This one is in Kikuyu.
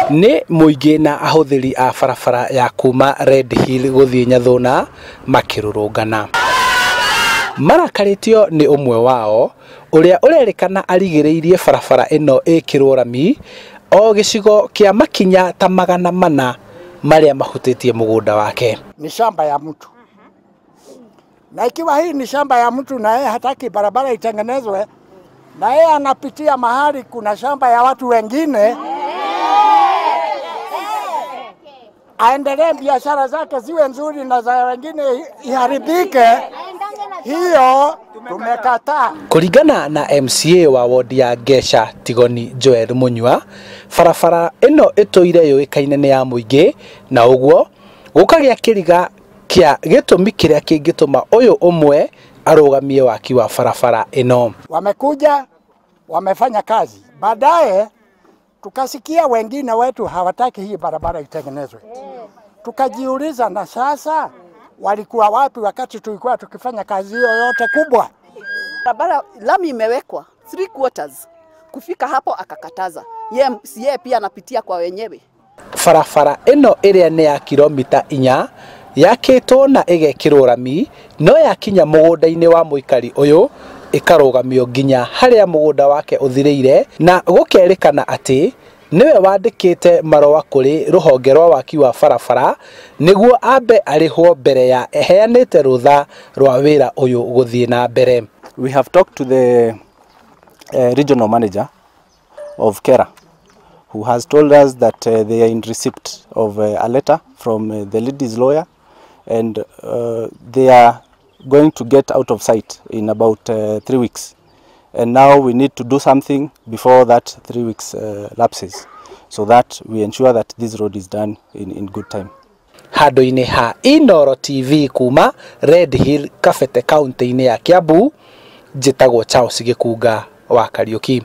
Nĩ mũingĩ na ahũthĩri a barabara ya kuma Red Hill gũthiĩ Nyathuna makĩrũrũngana. Marakarĩtio nĩ ũmwe wao ũrĩa ũrerĩkana arigĩrĩirie barabara ĩno ĩkĩrwo rami o gĩcigo kĩa makinya ta 400 marĩa mahutĩtie mũgũnda wake. Ni shamba ya mtu, na ikiwa hii ni shamba ya mtu na yeye hataki barabara itengenezwe, na yeye anapitia mahali kuna shamba ya watu wengine, aendelee biashara zake ziwe nzuri na za wengine iharibike, hiyo tumekataa. Kũringana na MCA wa wodi ya Ngeca Tigoni Joel Munyua, barabara ĩno ĩtũire yũĩkaine nĩ ya mũingĩ, na ũguo gũkagĩa kĩriga kĩa gĩtũmi kĩrĩa kĩngĩtũma ũyũ ũmwe arũgamie waki wa barabara ĩno. Wamekuja wamefanya kazi, baadaye tukasikia wengine wetu hawataki hii barabara itengenezwe. Tukajiuliza, na sasa walikuwa wapi wakati tulikuwa tukifanya kazi hiyo yote kubwa? Barabara lami imewekwa 3/4, kufika hapo akakataza. Yeye pia anapitia kwa wenyewe. Barabara ĩno ĩrĩa nĩ ya kilomita 4 yakĩtwo na ĩgekĩrwo rami, no yakinya mũgũnda-inĩ wa mũikari ũyũ ĩkarũgamio nginya harĩa mũgũnda wake ũthirĩire, na gũkerĩkana atĩ nĩwe wandĩkĩte marũa kũrĩ rũhonge rwa waki wa barabara nĩguo ambe arĩhwo mbere ya eheanĩte rũtha rwa wĩra ũyũ gũthiĩ na mbere. We have talked to the regional manager of KeRRA, who has told us that they are in receipt of a letter from the lady's lawyer, and they are going to get out of sight in about 3 weeks. And now we need to do something before that 3 weeks lapses, so that we ensure that this road is done in good time. Handũ-inĩ ha Inooro TV kuma Red Hill, Kabete, kaunti-inĩ ya Kiambu, njĩtagwo Charles Gĩkunga wa Kariũki.